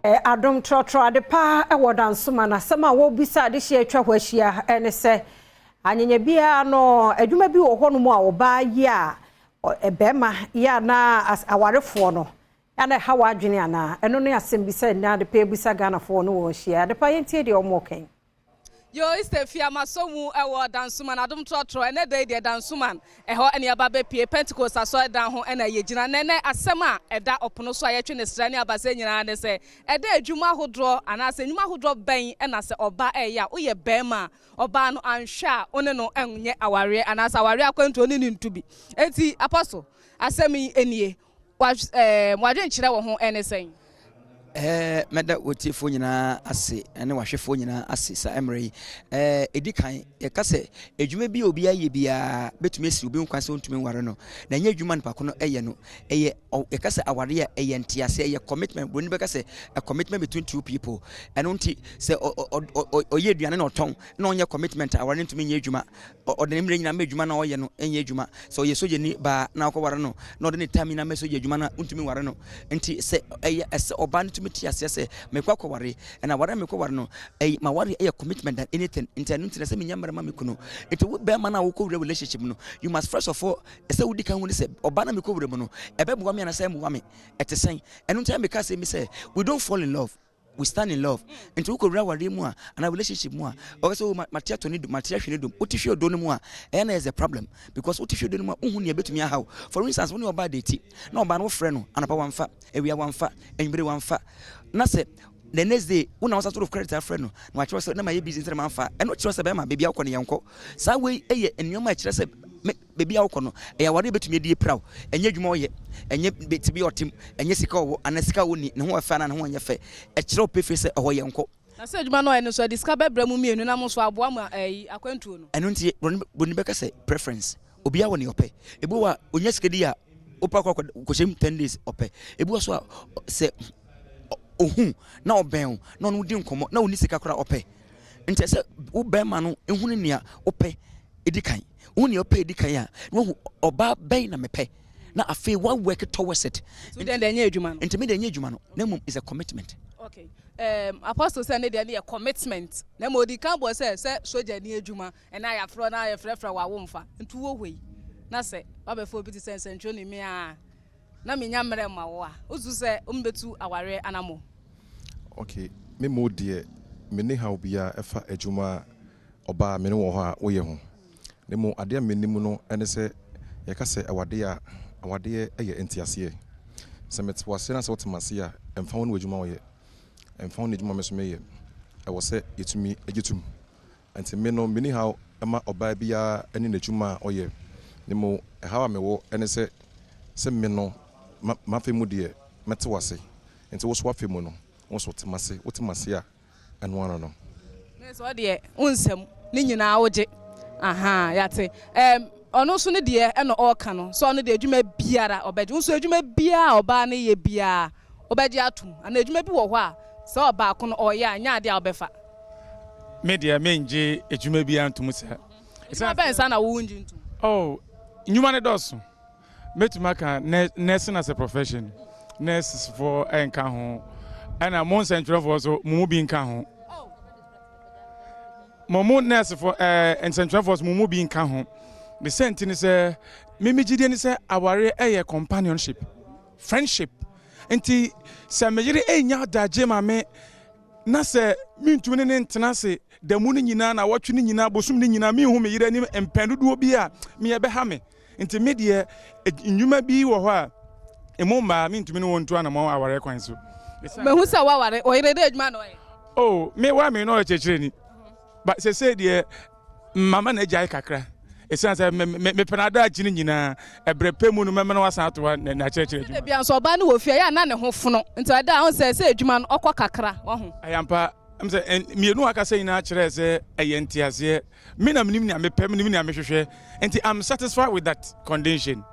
Adom trɔtrɔ Adepa wɔ Dansoman asɛm a wɔrebisa adehyeɛ atwa hɔ ahyia ne sɛ anyanya biara no adwuma bi wɔ hɔnom a ɔbaa yi a bɛrima yi anaa awarefoɔ no ana ɛha w'adwene anaa? Ɛno ne asɛm bi sɛ nnɛ Adepa abisa Ghanafoɔ no wɔ ahyia. Adepa, yɛntie deɛ wɔn Yo, Easter fi amaso mu ɛwɔ Dansoman Adom trɔtrɔ. Ɛnɛ da yi deɛ, Dansoman ɛhɔ ɛne aba bɛpie Pentecost asɔredan ho ɛna yɛgyina. Nɛnɛ asɛm a ɛda ɔpono so a yɛtwe ne srɛ ne abasɛ nyinaa ne sɛ ɛda adwuma ahodoɔ anaasɛ nnwuma ahodoɔ bɛn ɛna sɛ ɔba ɛyɛ a woyɛ bɛrima a ɔbaa no anhwɛ a wo ne no ɛnyɛ awareɛ anaasɛ awareɛ akwantuo ne ne ntu bi. Enti Apostle, asɛm yi nie, wadwenkyerɛ wɔ ho ɛne sɛn? Mɛda wɔtiefoɔ nyinaa ase ne wahwɛfoɔ nyinaa ase saa mmerɛ yi. Ɛdi kan, yɛka sɛ adwuma bi a obi ayɛ biara bɛtumi asi obi nkwan sɛ ɔntumi nware no, na ɛnyɛ adwuma nipa ko no ɛyɛ no. Ɛyɛ yɛka sɛ awareɛ a, ɛyɛ nteaseɛ, ɛyɛ commitment. Buroni bɛka sɛ a commitment between two people. Ɛno nti sɛ ɔyɛ aduane na ɔtɔn na ɔnyɛ commitment a, aware no ntumi nyɛ adwuma. Ɔde ne mmerɛ nyinaa ma adwuma na ɔyɛ no, ɛnyɛ adwuma. Sɛ ɔyɛ sogyani baa na ɔkɔware no na ɔde ne time nyinaa ma sogya adwuma no a, ntumi nware no. Nti sɛ ɛyɛ ɛsɛ ɔbaa no tumi te aseɛ sɛ mekɔ akɔware, ɛna aware a mekɔware no, ɛyɛ maware ɛyɛ commitment than anything. Nti ɛno nti na sɛ menya mmerɛ ma me kunu. Nti wo bɛrima no a wokɔ wura relationship no, you must first of all ɛsɛ wodi kan hu ne sɛ ɔbaa no a mekɔ wura mu no, ɛbɛboa me anaasɛ ɛmmoa me, ɛte sɛn. Ɛno nti meka sɛ mi sɛ we don't fall in love, we stand in love. Nti wokɔ wura awareɛ mu a anaa relationship mu a, ɔka sɛ, "Oh, mate atɔ ne dom, mate ahwɛ ne dom." Wote hwɛ ɔdɔ no mu a, ɛyɛ na yɛ problem because wote hwɛ ɔdɔ no mu a, wohu nea ɛbɛtumi ahaw. For instance, wo ne ɔbaa date na ɔbaa no, wofrɛ no anɔpa wamfa, awia wamfa, anwummere wamfa, na sɛ the next day wo na wosa sort of credit afrɛ no na wakyerɛ sɛ na mayɛ busy nti na mamfa, ɛno kyerɛ sɛ bɛrima, baabi a wokɔ no yɛnkɔ. Saa wei ɛyɛ nneɛma a ɛkyerɛ sɛ baabi a wokɔ no ɛyɛ awareɛ bɛtumi adi apira wo. Ɛnyɛ adwuma ɔyɛ, ɛnyɛ te bi ɔtem, ɛnyɛ sika ɔwɔ anaa sika a ɔnni, ne ho ɛfɛ anaa ne ho ɛnyɛ fɛ. Ɛkyerɛ wo pefee sɛ ɛhɔ yɛnkɔ. Na sɛ adwuma no ɔyɛ no nso ɛde sika bɛbrɛ mu mmienu na mo nso aboa mu ɛyi akwantuo no. Ɛno nti buroni bɛka sɛ preference. Obiara wɔ nea ɔpɛ. Ebi wɔ a onya sika di a wopɛ akɔ kɔhyɛ mu 10 days ɔpɛ. Ebi wɔ so a sɛ ohu na ɔbɛn wo na ɔno di nkɔmmɔ na ɔni sika koraa ɔpɛ. Nti sɛ wo bɛrima no ehunu nea wopɛ edi kan, wohu nea wopɛ edi kan a, na wahu ɔbaa bɛn na mepɛ, na afei wa work towards it. So deɛ ɛnyɛ adwuma no. Nti mi deɛ ɛnyɛ adwuma no, na mmom is a commitment. Okay, Apostle sɛ ne deɛ ne yɛ commitment, na ma odi kan bɔ sɛ sogya ni adwuma ɛna ayɛafrɛ na ayɛfrɛfrɛ wɔ awo mfa nti wɔ hɔ yi na sɛ wabɛfo obi te sɛ nsɛntwerɛ ne mi a na menya mmerɛ ma wo a, wosu sɛ wombɛtu awareɛ anamo? Okay, me mo deɛ, me ne haw biara ɛfa adwuma a ɔbaa me ne wɔ hɔ a woyɛ ho. Ne mo adeɛ a menim no ɛne sɛ yɛka sɛ awadeɛ a, awadeɛ yɛ nteaseɛ. Sɛ mete wase na sɛ wote m'ase a, ɛmfa ho ne w'adwuma a wɔyɛ, ɛmfa ho ne adwuma me so meyɛ, ɛwɔ sɛ yɛtumi agye tom. Nti me no, menni haw ma ɔbaa biara ne n'adwuma a ɔyɛ. Ne mo ɛhaw a mewɔ ɛne sɛ me no m'afɛ mu deɛ, mɛte wase, nti wo so w'afɛ mu no, wo nso te m'ase. Wote m'ase a, ɛno ano no. Ne sɛ ɔdeɛ wonsɛm ne nyinaa wogye aha yate. Ɔno nso ne deɛ ɛna ɔreka no sɛ ɔno deɛ, adwuma biara ɔbɛgye. Wo nso adwuma biara a ɔbaa no yɛ biara wobɛgye atom, anaa adwuma bi wɔ hɔ a sɛ ɔbaako no ɔyɛ a nyɛ adeɛ a wobɛfa? Me deɛ, mengye adwuma biara ntom saa. Adwuma bɛn saa na wowo ngye ntom? Oh, nnwuma no dɔɔso. Mɛtumi aka nursing as a profession, nurses foɔ nka ho, ɛna mo nsɛntwerɛfoɔ so mo mu bi nka ho. Mo mu nursefoɔ, nsɛntwerɛfoɔ so mo mu bi nka ho. Ne sɛ nti ne sɛ mimi gyidie ne sɛ awareɛ ɛyɛ companionship, friendship. Nti sɛ me yere ɛnya adagye ma me na sɛ mentumi ne ne ntena ase da mu no nyinaa na wɔtwe no nyinaa, bosom no nyinaa, menhu me yere anim mpɛn dodoɔ bi a meyɛ bɛha me. Nti me deɛ, nnwuma bi wɔ hɔ a emu mmaa mentumi ne wɔn ntu anammɔn awareɛ kwan so. Mahu sɛ woaware, ɔyere dɛ adwuma na ɔyɛ? Oh, me wa me no ɔyɛ kyerɛkyerɛni ba. Sɛsɛ deɛ mama na agyae kakra ɛsiane sɛ mepɛ no ada akyi no nyinaa, ɛberɛ pɛ mu no mɛma no wasan ato hɔ n'akyerɛkyerɛ adwuma. Bia nso ɔbaa no wɔ fie ɛyɛ a na ne ho fono, nti ɛda a ɔhu sɛ adwuma no ɔkɔ kakra ɔho. Ɛyɛ sɛ mmienu akasa nyinaa kyerɛ sɛ ɛyɛ nteaseɛ. Me na menim nea mepɛ, menim nea mehwehwɛ, nti I'm satisfied with that condition.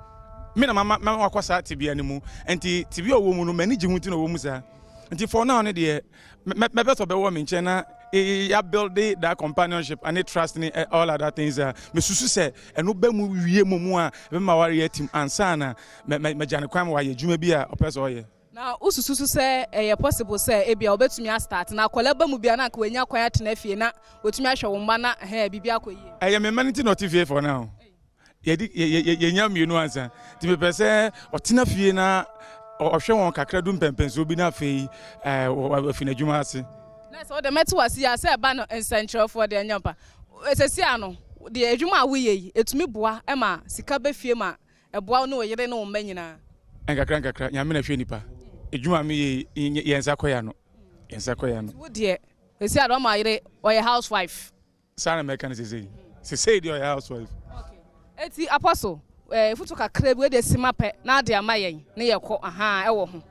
Me na mama mama wakɔ saa tebea no mu, nti tebea a ɔwɔ mu no m'ani gye ho, nti na ɔwɔ mu saa. Nti for now no deɛ, mɛpɛ sɛ ɔbɛwɔ me nkyɛn na ya build that companionship and trust ne all other things a mesusu sɛ ɛno bɛ mu wie mu a ɛbɛma wareɛ atim ansa na mɛgya ne kwan ma wayɛ adwuma bi a ɔpɛ sɛ ɔyɛ. Na wosusu so sɛ ɛyɛ possible sɛ ebia wobɛtumi astart na akwadaa ba mu bia na anka wanya kwan atena fie na watumi ahwɛ wo mma na ɛhɛn biribi akɔ yie? Ɛyɛ me mma no nti na ɔte fie for now. Yɛdi yɛnya mmienu ansa nti mepɛ sɛ ɔtena fie na ɔhwɛ wɔn kakra du mpɛmpɛnsoɔ bi na afei ɛɛ wafi n'adwuma ase. Na sɛ wode mɛte wase yi a sɛ ɛba no nsɛnkyerɛwfoɔ deɛ ɛnyɛ mpa. Sɛsi ano deɛ adwuma a woyɛ yi ɛtumi boa ma sika bɛ fie ma ɛboa wo ne wo yere ne wo mma nyinaa? Nkakra nkakra, Nyame na ɛhwɛ nipa. Adwuma a meyɛ yi yɛn nsa kɔ yɛn ano, yɛn nsa kɔ yɛn ano. Nti wo deɛ sɛsi ano wama yere ɔyɛ house wife? Saa na mɛka no sesei. Sesei deɛ ɔyɛ house wife. Okay. Eti Apostle, eh, foto kakra bi, wei deɛ sima pɛ, na ade ama yɛn, ne yɛkɔ, ahaa, ɛwɔ ho.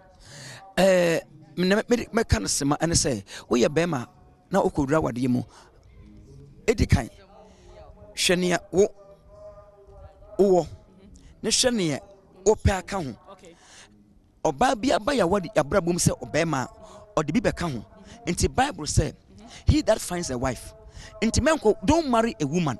Eh, na mɛka no sima ɛne sɛ, woyɛ bɛrima na wokɔwura awadeɛ mu. Edi kan, hwɛ nea wo wowɔ, ne hwɛ nea wopɛ aka ho. Ɔbaa bi aba y'abrabɔ mu sɛ ɔbɛrima a, ɔde bi bɛka ho. Nti Bible sɛ, he that finds a wife. Nti mɛnkɔ, don't marry a woman.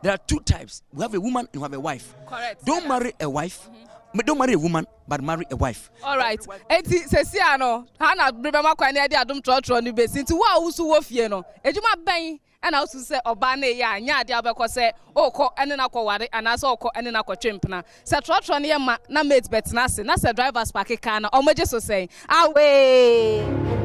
There are two types. We have a woman and we have a wife. Correct. Don't marry a wife. Mm-hmm. Don't marry a woman, but marry a wife. All right. Eti sesi ano, ha na bere bɛma kwan na yɛde adom trɔtrɔ no besi. Nti wo a wosu wɔ fie no, edwuma bɛn Ɛna wosusu sɛ ɔbaa no reyɛ a, nyɛ adeɛ a wobɛkɔ sɛ worekɔ ne no akɔware anaasɛ worekɔ ne no akɔtwe mpena. Sɛ trɔtrɔ no yɛ ma na mate bɛtena ase na sɛ drivers pake kaa no a, wɔgye so sɛn? Awee!